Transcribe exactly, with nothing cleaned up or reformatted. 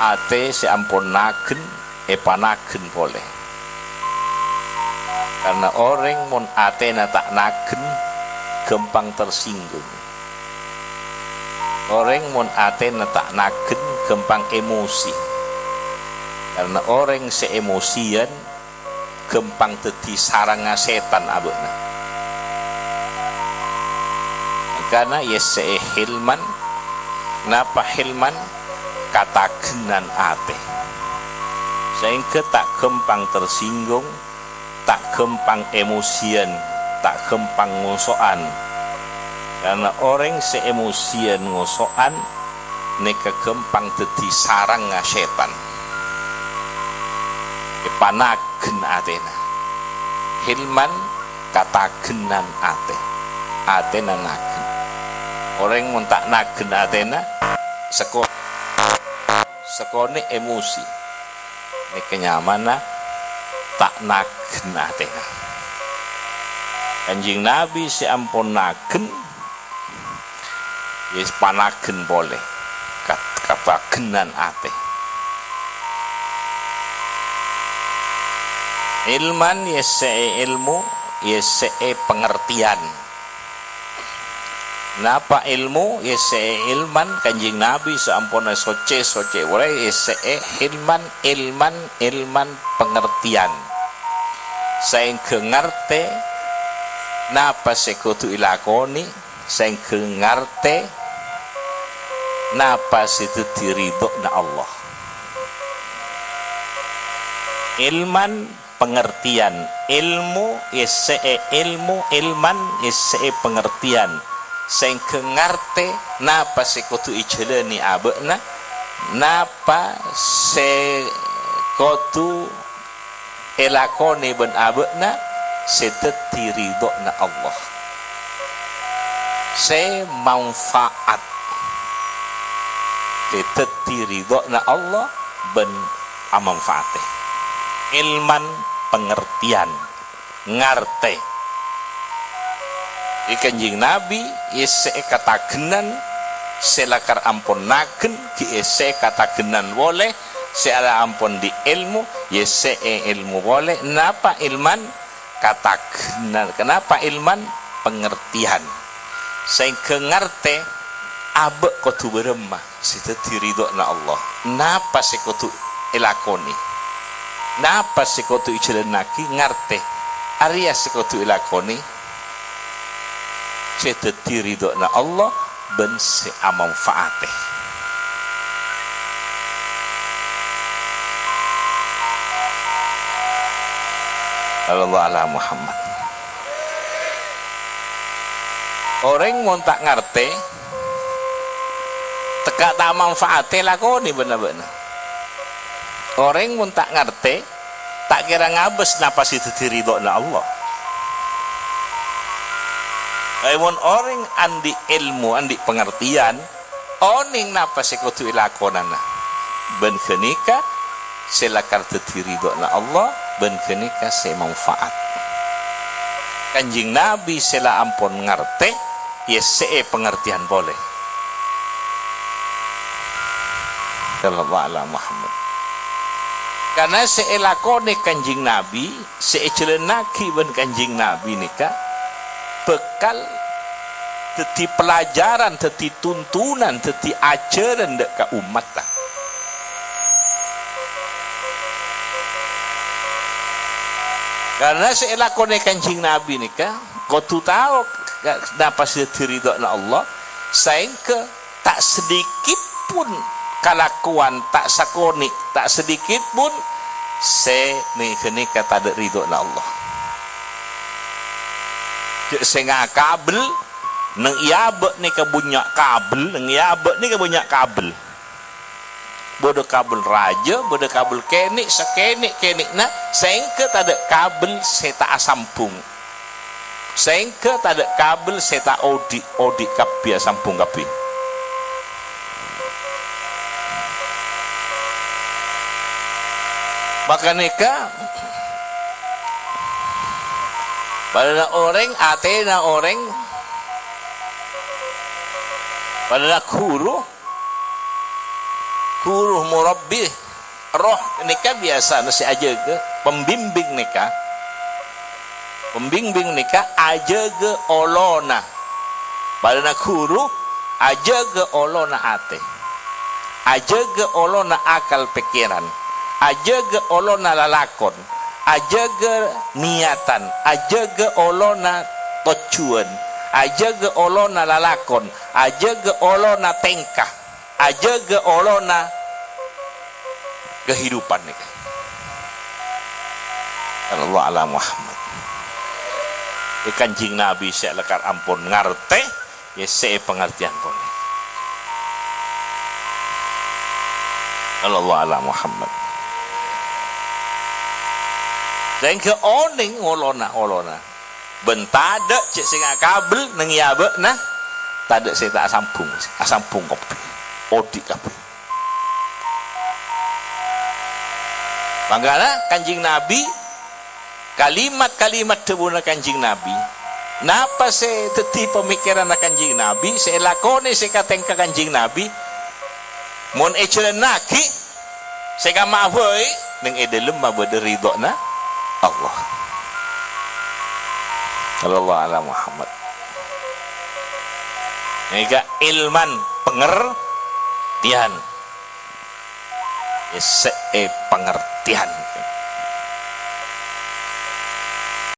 Atè sè ampon nagen, èpanagen polè. Karna orèng mon atèna ta' nagen, ghâmpang tersinggung. Orèng mon atèna ta' nagen, ghâmpang emosi. Karna orèng sè emosian, ghâmpang dhâddhi sarangnga sètan abâ'na. Mangkana èyessè'è hilman. Napa hilman? Katagennan atè. Saèngghâ ta' ghâmpang tersinggung, ta' ghâmpang emosian, ta' ghâmpang ngoso'an. Karna orèng sè emosian ngoso'an nèka ghâmpang dhâddhi sarangnga sètan. Èpanagen atèna. Hilman katagennan atè. Atèna nagen. Orèng mon ta' nagen atèna, seko-, sakonè' emosi. Nèka nyamana ta' nagen atèna. Kanjeng Nabi sè ampon nagen, Yes, panagen polè ka-, katagennan atè. Ilman, yessè'è ilmu, yessè'è pangartèyan. Napa ilmu? Yessè'è ilman, Kanjeng Nabi saamponna socè, socè polè, yessè'è ilman, ilman, ilman, pangartèyan. Saèngghâ ngartè napa sè kodhu èlakonè, saèngghâ ngartè napa sè dhâddhi ridhâna Allah. Ilman, pangartèyan. Ilmu, yessè'è ilmu, ilman, yessè'è pangartèyan. Saèngghâ ngartè napa sè kodhu èjhâlânè abâ'na, napa sè kodhu èlakonè bân abâ'na sè dhâddhi ridhâna Allah. Sè manfaat. Sè dhâddhi ridhâna Allah bân amanfaatè. Ilman, pangartèyan, ngartè. È Kanjeng Nabi, yessè'è katagennan, sè lakar ampon nagen, ghi' yessè'è katagennan polè, sè la ampon andi' èlmo, yessè'è èlmo polè. Napa ilman? Katagennan. Kenapa ilman? Pangartèyan. Saèngghâ ngartè abâ' kodhu bârâmma sè dhâddhi ridhâna Allah. Napa sè kodhu èlakonè? Napa sè kodhu èjhâlânnaghi? Ngartè. Arèya sè kodhu èlakonè. Sè dhâddhi ridhâna Allah bân sè amanfaatè. Sallallahu ala Muhammad. Orèng mon ta' ngartè, tekka' ta' manfaatè lakonè bân abâ'na. Orèng mon ta' ngartè, ta' kèra ngabâs napa sè dhâddhi ridhâna Allah. Tape mon orèng andi' èlmo, andi' pangartèyan, onèng napa sè kodhu èlakonana. Bân ghânèka sè lakar dhâddhi ridhâna Allah, bân ghânèka sè manfaat. Kanjeng Nabi sè la ampon ngartè, yessè'è pangartèyan polè. Sallallahu ala Muhammad. Karna sè èlakonè Kanjeng Nabi, sè èjhâlânnaghi bân Kanjeng Nabi nèka bhâkal dhâddhi pelajaran, dhâddhi tuntunan, dhâddhi ajhârân dâ' ka ommatta. Karna sè èlakonè Kanjeng Nabi nèka kodhu tao ka-, napa sè dhâddhi ridhâna Allah, saèngghâ ta' sadikit pon kalakowan, ta' sakonè', ta' sadikit pon sè nè-, ghânèka tadâ' ridhâna Allah. Jhâ' sènga' kabel, neng è abâ' nèka bânnya' kabel, neng è abâ' nèka bânnya' kabel. Bâdâ kabel rajâ, bâdâ kabel kènè', sakènè'-kènè'na, saèngghâ tadâ' kabel sè ta' asambhung. Saèngghâ tadâ' kabel sè ta' odi', odi' kabbhi asambhung kabbhi. Maka nèka, padâna orèng, atèna orèng, padâna ghuru, Guru murabbi roh nèka biyasana sè ajâgâ, pembimbing nèka. Pembimbing nèka ajâgâ olona. Padâna guru ajâgâ olona atè. Ajâgâ olona akal pèkkèran. Ajâgâ olona lalakon. Ajâgâ niyatan. Ajâgâ olona tojjhuwân. Ajâgâ olona lalakon. Ajâgâ olona tèngka. Ajâgâ olona kahidupan nèka. Sallallahu ala Muhammad. È Kanjeng Nabi sè lakar ampon ngartè, ya sè pangartèyan polè. Sallallahu ala Muhammad. Sehingga onèng olona-olona. Bân tadâ' cè' sè ngakabel neng è abâ'na, tadâ' sè ta' asambung, asambung kabbhi, odi' kabbhi. Mangkana Kanjeng Nabi, kalimat-kalimat dhâbuna Kanjeng Nabi, napa sè dhâddhi pamèkkèranna Kanjeng Nabi, sè èlakonè sè katèngka Kanjeng Nabi, mon èjhâlannaghi, Sè kamma bhâi neng è dhâlemma bâdâ ridhona Allah. Sallallahu ala Muhammad. Nèka ilman, pangartèyan. Èssè'è pangartèyan.